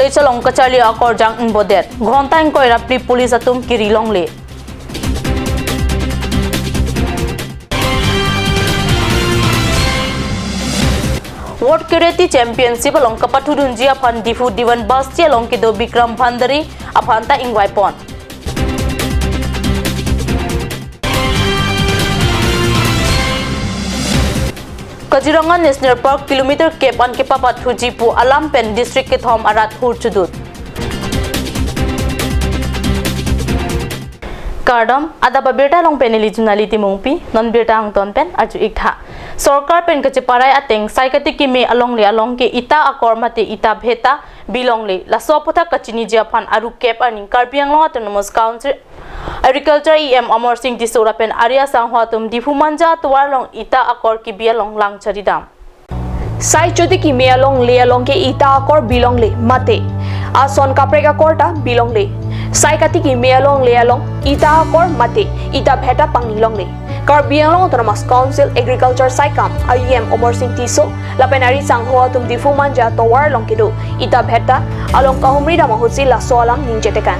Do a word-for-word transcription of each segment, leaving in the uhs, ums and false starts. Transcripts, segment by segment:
College along kacharli akorjang ingbodet. Ghonta ingkoi ra phli police atum kiri longle. World Karate Championship along kapathudunji aphan Diphu Diwan Basti along kedo Bikram Bhandari aphanta ingvaipon. Kaziranga National Park kilometer kep an kepapathuji pu alam pen district kethom arat hur chudut. Kardom, adap abirta along pen neli Junali Timungpi, non birta angton pen arju iktha. Sorkar pen kacheparai ateng, sai kati keme alongle along ke ita akor mate ita bheta bilongle. Laso aputhak kachiniji aphan aru kep arni Karbi Anglong Autonomous Council Agriculture E M Amar Singh Tisso lapen ari asangho atum Diphu Manja atovar along ita akor kebi along lang charidam. Sai choti keme alongle along ke ita akor bilongle mate ason kaprek akor ta bilongle. Sai kati keme alongle along ita akor mate ita bheta pangni longle. Karbi Anglong Autonomous Council Agriculture Saikam E M Amar Singh Tisso lapen ari sangho atum Diphu Manja atovar along kedo ita bheta along kahumri dam ahutsi laso alam ningjetekan.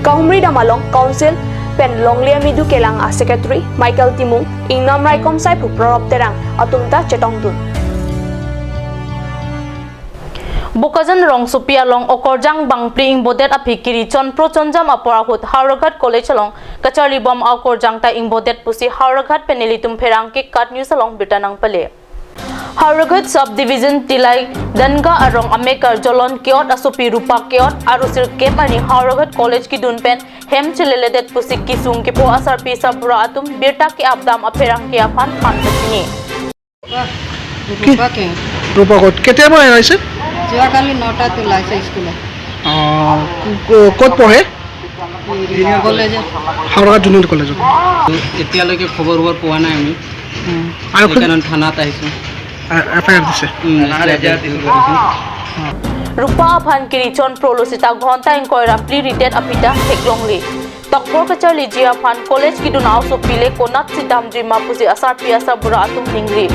Kahumri dam along Council pen longle amidu kelang a Secretary Michael Timung, ingnam raikom sai pu Prorop Terang atum ta chetongdun. Bokajan rongsopi along okorjang bangphli ingbodet aphi kiri chonpro chonjam apor ahut Howraghat College along kacharlibom akorjang ta ingbodet pusi Howraghat pen nelitum pherangke KAT News along birta nangpale. Howraghat Subdivision Tilai Danga arong amekar Jolon Keot asopi Rupa Keot aru sirkep arni Howraghat College kidun pen hem cheleledet pusi kesung kepo asarpi asarbura atum birta ke-apdam apherangke aphan phan kachini. কি? ৰূপা কে। ৰূপা ক'ত? কেতিয়াৰ পৰা হেৰাইছে? যোৱাকালি নটাত ওলাইছে স্কুলত। অ, ক-, ক'ত পঢ়ে? কলেজত। হাওৰাঘাট জুনিয়ৰ কলেজত। এতিয়ালৈকে খবৰ খবৰ পোৱা নাই আমি। উম। আৰু কোন- সেইকাৰণে থানাত আহিছোঁ। আ-, এফ আই আৰ দিছে। উম, এফ আই আৰ দিছোঁ। Rupa aphan kiri chonpro lo sita ghonta ingkoi ra phli ritet aphi ta theklongle. Tokbor kacharliji aphan college kidun aosopi le konatsi damjui ma pusi asarpi asarbura atum ningri.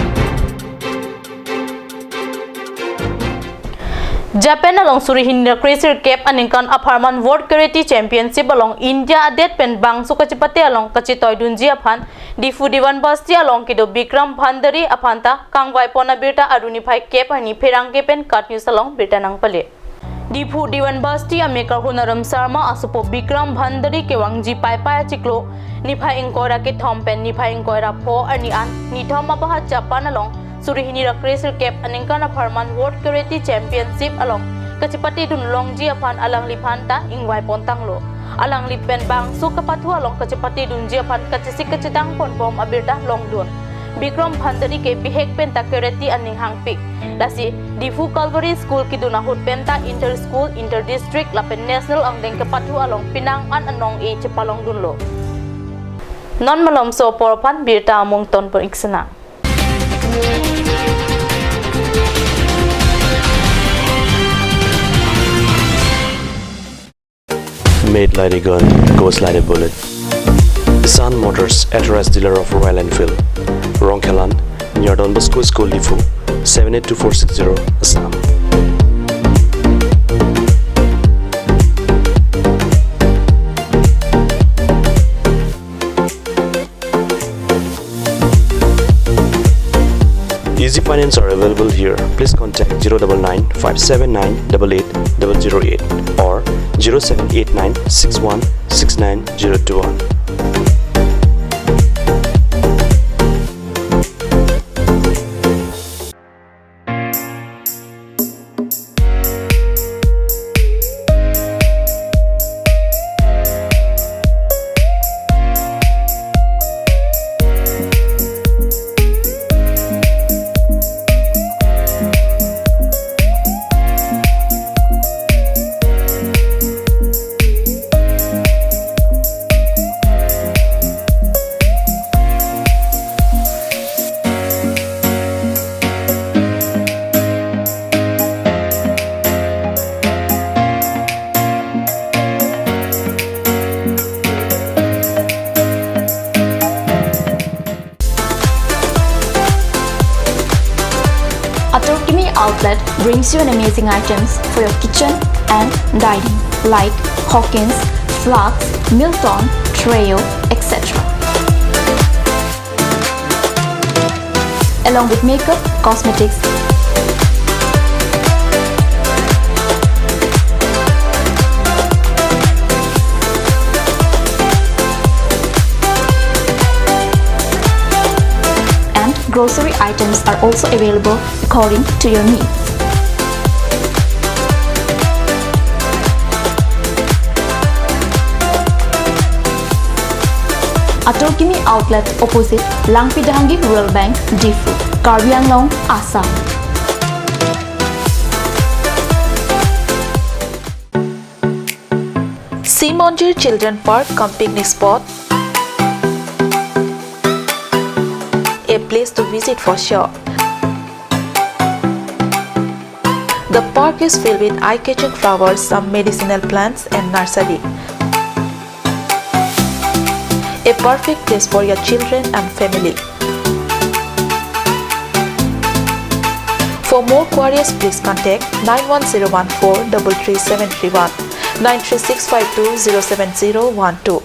Japan along suri hini ra kre sirkep aningkan apharman World Karate Championship along India adet pen bangso kachepate along kachetoidunji aphan Diphu Diwan Basti along kedo Bikram Bhandari aphanta kangvaipon abirta aru niphai kep arni pherangke pen KAT News along birta nangpale. Diphu Diwan Basti amekar Honaram Sharma asopo Bikram Bhandari kevangji Paipai achiklo niphai ingkoi ra kethom pen niphai ingkoi ra pho arni an nithom abaha Japan along suri hini ra kre sirkep aningkan apharman World Karate Championship along kachepatedun longji aphan alangliphan ta ingvaipon tanglo. Alangli pen bangso kapathu along kachepatedunji aphan kachesik kachedang ponbom abirta longdun. Bikram Bhandari ke bihek pen ta karate aning hangpik. Lasi Diphu Calvary School kidun ahut pen ta inter school, inter district lapen national angdeng kapathu along penang an anong-e chepalongdunlo. Non malomso apor aphan birta amung tonpon iksana. Made like a gun, goes like a bullet. Sun Motors, authorized dealer of Royal Enfield. Rongkhelan, near Don Bosco School, Diphu, seven eight two four six zero, Assam. Easy finance are available here. Please contact zero double nine five seven nine double eight double zero eight or zero seven eight nine six one six nine zero two one. Atur Kimi Outlet brings you an amazing items for your kitchen, and dining like Hawkins, Flax, Milton, Trio, et cetera. Along with makeup, cosmetics, and grocery items are also available according to your needs. Atur Kimi Outlet, opposite Langpi Dehangi Rural Bank, Diphu, Karbi Anglong, Assam. Simonjir Children Park cum picnic spot, a place to visit for sure. The park is filled with eye-catching flowers, some medicinal plants and nursery. A perfect place for your children and family. For more queries, please contact nine one zero one four double three seven three one, nine three six five two zero seven zero one two.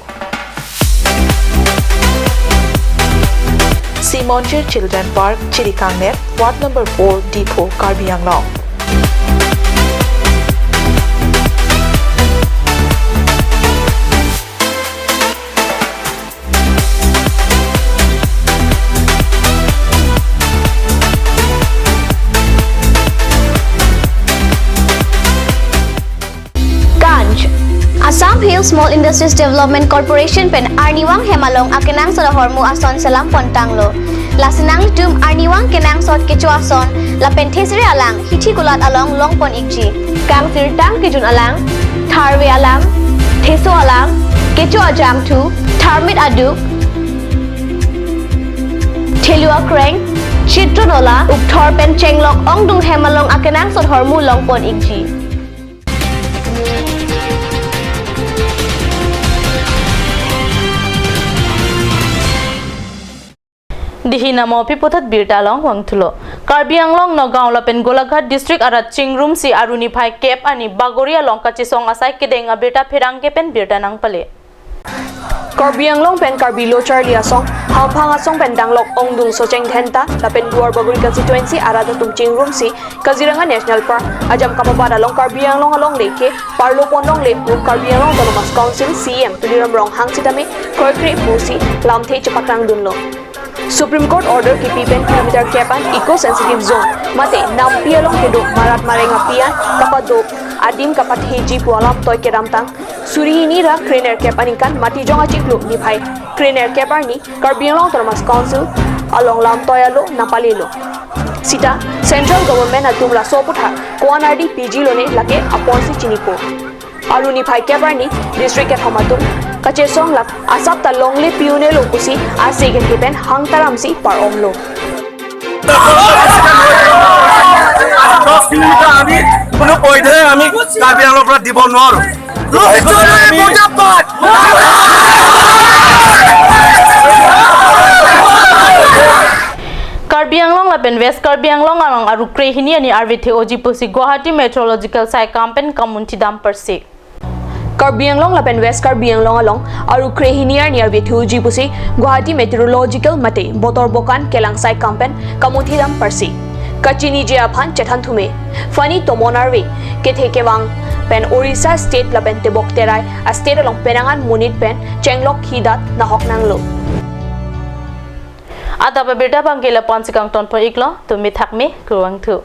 Simonjir Children Park, Chirikangnet, Ward number four, Diphu, Karbi Anglong. Kanj. Assam Hill Small Industries Development Corporation pen arnivang hem along akenangsot ahormu ason selam pon tanglo. Lasi nanglitum arnivang kenangsot kecho ason lapen thesere alang hithi kulat along long pon ikji. Kangsirtang kejun alang, tharve alang, theso alang, kecho ajangthu, tharmit aduk, thelu akreng, chitro nola, ukthor pen chenglok ongdung hem along akenangsot ahormu long pon ikji. Dihina mo pi puthot birta along vangthulo. Karbi Anglong, Nagaon lapen Golaghat district arat chingrumsi aru niphai kep arni Bagori along kachesong asai kedeng abirta pherangke pen birta nangpale. Karbi Anglong pen Karbi Lo Charli Asong, Hamphang Asong pen danglok ongdung Socheng Dhenta lapen Duar Bagori constituency arat atum chingrumsi Kaziranga National Park ajam kapabat along Karbi Anglong alongle ke parlo pon longle pu Karbi Anglong Autonomous Council C E M Tuliram Ronghang sitame kroikre pusi lamthe chepaklangdunlo. Supreme Court order kipi pen kilometer kep an eco sensitive zone mate nampi along kedo marat mareng api an kapadop adim kapatheji pu alamtoi kedamtang suri hini ra krenerkep aningkan Matijong achiklo niphai krenerkep arni Karbi Anglong Autonomous Council along lamtoi alo nangpalelo. Sita Central Government atum laso aputhak ko-an ardi piji lone lake aporsi chinipo. Aru niphai kep arni district kethom atum kachesong lap asap ta longle pi-unelo pusi arse kethe pen hang taramsi par-omlo. দহ কিলোমিটাৰ আমি কোনো পথে আমি কাৰ্বি আংলঙৰ পৰা দিব নোৱাৰো। Karbi Anglong lapen West Karbi Anglong along aru krehini arni arve the-oji pusi Guwahati Meteorological Saikam pen kamunthi dam parsik. Karbi Anglong lapen West Karbi Anglong along aru krehini arni arve the-oji pusi Guwahati Meteorological mate Botor Bokan kelang saikam pen kamunthi dam parsik. Kachiniji aphan chethan thume. Fani tomon arve kethe kevang pen Orissa state lapen tebok terai a state along penang an monit pen chenglok hidat nahok nanglo. Adap abirta abangke lapu-ansi kangton pon iklo, tumi thakme, kurvangthu.